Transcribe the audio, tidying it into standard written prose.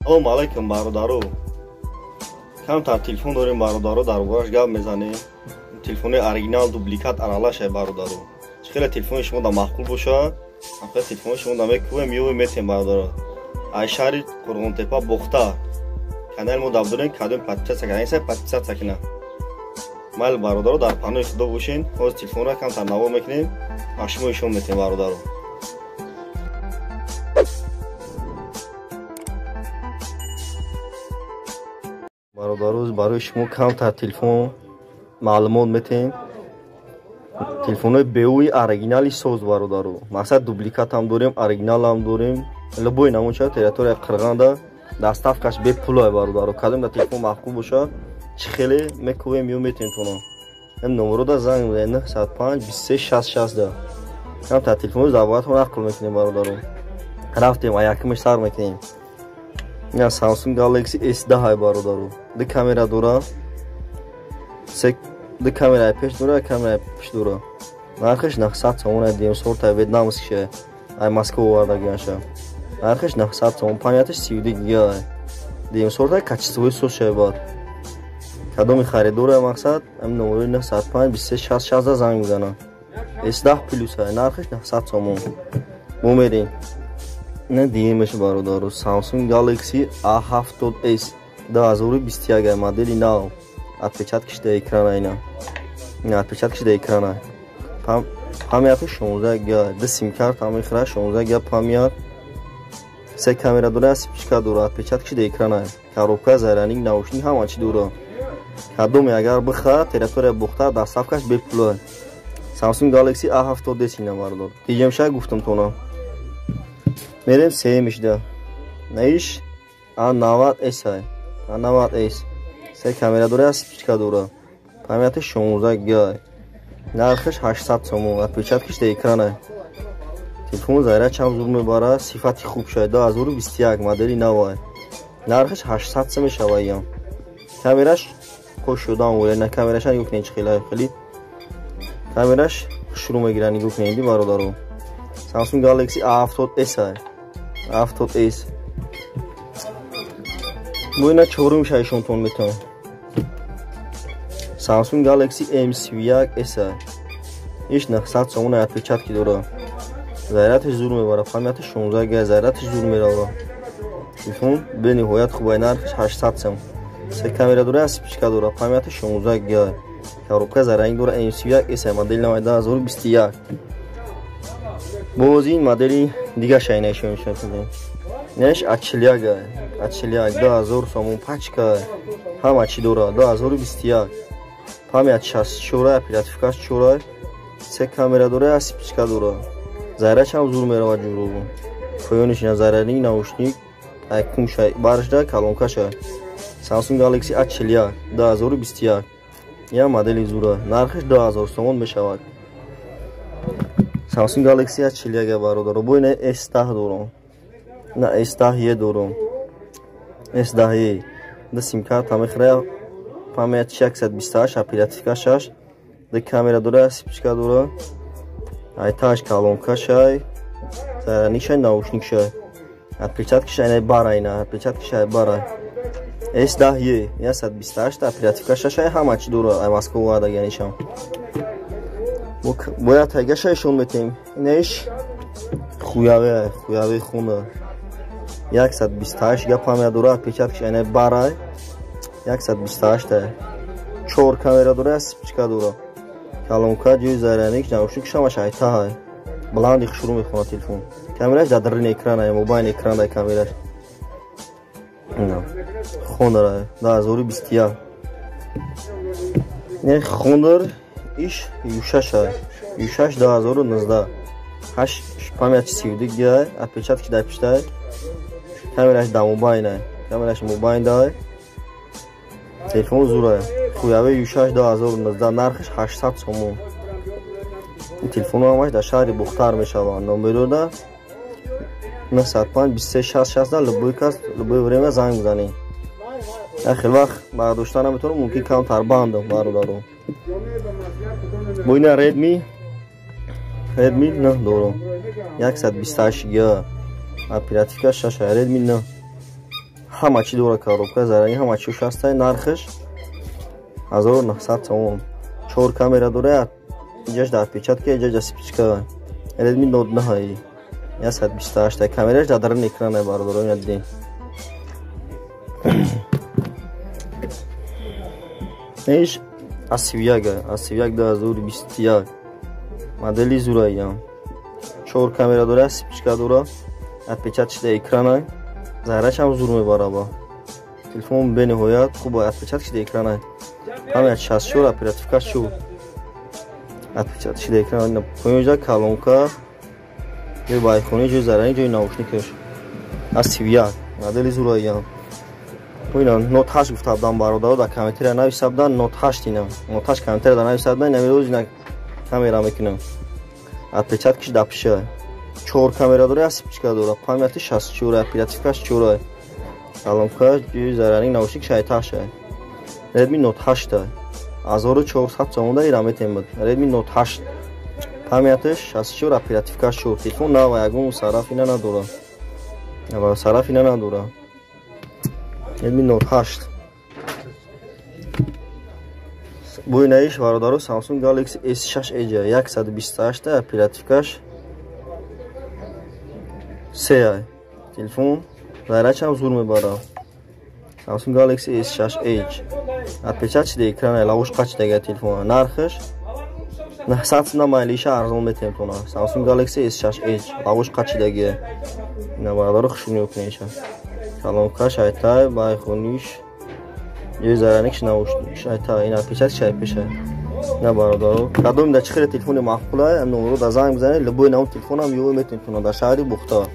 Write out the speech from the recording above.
Салом алейкум бародаро. Камтар телефон дорем бародаро, дар борааш гап мезанем. Телефони оригинал дубликат аралашай бародаро. Чӣ хеле телефони шумо да маъқул боша, ҳамхеле телефони шумо да мекувем, ёвем метем бародаро. Ай шаҳри Қурғонтепа Бохта. Канали мо дабдорем, кадом подписаться кардагиса, подписаться кина. Майли бародаро, дар паноҳи Худо бошен. Ҳозир телефонро камтар навор мекунем, ба шумо ишон метем бародаро. Бародаро, барои шумо камтар телефон маълумот метем. Телефонҳои беуи оригинали соз бародаро. Мақсад дубликатам дорем, оригиналам дорем. Любой намунча территория Қирғанда доставкаш бепулай бародаро. Кадом да телефон маъқул боша, чӣ хеле мекувем ё метем тона. Ем номерода занг мезанем 905 23 60 60. Камтар телефонҳои забоятон нақл мекунем бародаро. Рафтем, а якумаш сар мекунем. Ина Samsung Galaxy S10 бародаро. Ду камера дора. Ду камераи пеш дора, камераи пушт дора. Нархаш 900 сомон, ай дем сорта вьетнамскиша, ай Москва овардагиаша. Нархаш 900 сомон, памяташ 32 гига. Дем сорта качествои соз бад. Кадоми харидора мақсад, ам номери 905 23 60 60 занг мезанад. S10 плюс ай, нархаш 900 сомон. Мо мерем. Не диемеш бародаро, Samsung Galaxy A70s 2021 модели нав. Отпечаткиш да экрана ина. Ина отпечаткиш да экрана. Памяти 16 гига, ду сим-карта мехӯрад, 16 гига памят. Се камера дора, спичка дора, отпечаткиш да экрана. Коробка, зарядник, наушник ҳама чӣ дора. Кадоме агар бихарад, территория Бохта доставкаш бепул. Samsung Galaxy A70s ина бародаро. Диемша гуфтам тона. Мерем сеюмишда. Наиш A90s ай. A90s. Се камера дора, спичка дора. Памяти 16 гига. Нархаш 800 сомон, отпечаткиш да экрана. Телефон заряд чам зур мебара, сифати хуб шай, 2021 модели нав. Нархаш 800 сом мешава ям. Камераш хуш шудан вале на камераш нигоҳ кунед чӣ хеле хеле. Камераш шурӯъ мегирад, нигоҳ кунед ди бародаро. Samsung Galaxy A70s ай. A70s. Бо ина чорум шайшонтон метавон. Samsung Galaxy M31s ай. Иш 900 сомон отпечатки дора. Зарядаш зур мебара, памяти 16 гига, зарядаш зур мерава. Телефон бениҳоят хуб ай, нархаш 800 сом. Се камера дора, спичка дора, памяти 16 гига. Коробка зарядник дора, M31s ай, модели нав 2021. Боз ин модели дига шайна ишон мешавад. Инаш A41 ай. A41 2000 сомон пачка. Ҳама чӣ дора, 2021. Память 64, оперативкаш 4, се камера дора, спичка дора. Зарядаш ҳам зур меравад ҷуру. Поёниш ина зарядник, наушник, ай кумша баршда, колонкаша. Samsung Galaxy A41 2021. Я модели зура. Нархаш 2000 сомон мешавад. Samsung Galaxy A41 бародаро. Бо ина S10 дорам. На S10E дорам. S10E. Ду сим-карта мехӯрад. Память 128, оперативка 6, ду камера дора, спичка дора. Ай таш колонкаш ай, зарядникш ай, наушникш ай. Отпечаткиш ай бара ина, отпечаткиш ай бара. S10E 128, оперативка 6 ай, ҳама чӣ дора, ай Москва овардаганишам. Бояд тайгаша ишон метем. Инаиш Хуяве, Хуяве хона. 128 гига память дора, отпечаткиш ай бара. 128 4 камера дора, спичка дора. Колонка, ҷои зарядник, наушник ҳамаш ай таҳай. Баланди шурӯъ мехонад телефон. Камераш дар даруни экран ай, мобайн экран ай камераш. Хонор 2021. Не Хонор иш U6 ай. U6 2019. 8 память 32 гига, отпечатки дар пуштай. Камераш дар мобайн ай. Камераш мобайн дай. Телефон зур ай. Хуяве U6 2019, нархаш 800 сомон. Ин телефонҳо ҳамаш дар шаҳри Бохтар мешаванд. Номерода 905 23 60 60 любой кас, любое время занг мезанед. Як хел вақт бардошта наметавонам, мумкин камтар бандам бародаро. Бо ина Redmi 9 дорам. 128 гига, оперативка 6, Redmi 9. Ҳама чӣ дора коробка, зарари ҳама чӣ ҳастай. Нархаш 1900 сомон. 4 камера дора, иҷаш дар отпечатка, иҷаш дар спичка. Redmi Note 9 128 камераш дар дарун экран бародаро, ина дидем. Иш A31, A31 2021 модели зураям. 4 камера дора, спичка дора, отпечатка шуда экрана, зарраш ҳам зур мебара ба. Телефон бениҳоят хуб отпечатка шуда экрана. Камера 64, оперативка 4. Отпечатка шуда экран, поёнҷа колонка, ҷои байхонӣ, ҷои заррани, ҷои наушникаш. A31 модели зураям. Ина Note 8 гуфта будам бародаро, дар комментария нависта буданд Note 8 ина. Note 8 комментария дар нависта буданд, ина рӯз ина камера мекунам. Отпечаткаш дар пиша. 4 камера дора, як спичка дора, памяти 64, оперативкаш 4. Колонка, ҷои заррани, наушник 68. Redmi Note 8 1400 сомон дар ира метем. Redmi Note 8 памятиш 64, оперативкаш 4. Телефон нав, ягон сараф ина надора. Сараф ина надора. Redmi Note 8. Буйнаиш бародаро Samsung Galaxy S6 Edge 128 оперативкаш 3. Телефон зарядаш ҳам зур мебара. Samsung Galaxy S6 Edge. Отпечатка шуда экрана, лавуш қачидаги телефон. Нархаш 900 сомон, майлиша арзон метем тона. Samsung Galaxy S6 Edge лавуш қачидаги. Ина бародаро хуш мекунед. Колонка шайтай, байхониш, ҷои зараникш наушник шайтай, ина печат шай пеша. На бародаро, кадом да чӣ хеле телефони маъқула, номеро да занг бизанед, любой навъ телефонам ё метем тона дар шаҳри Бухта.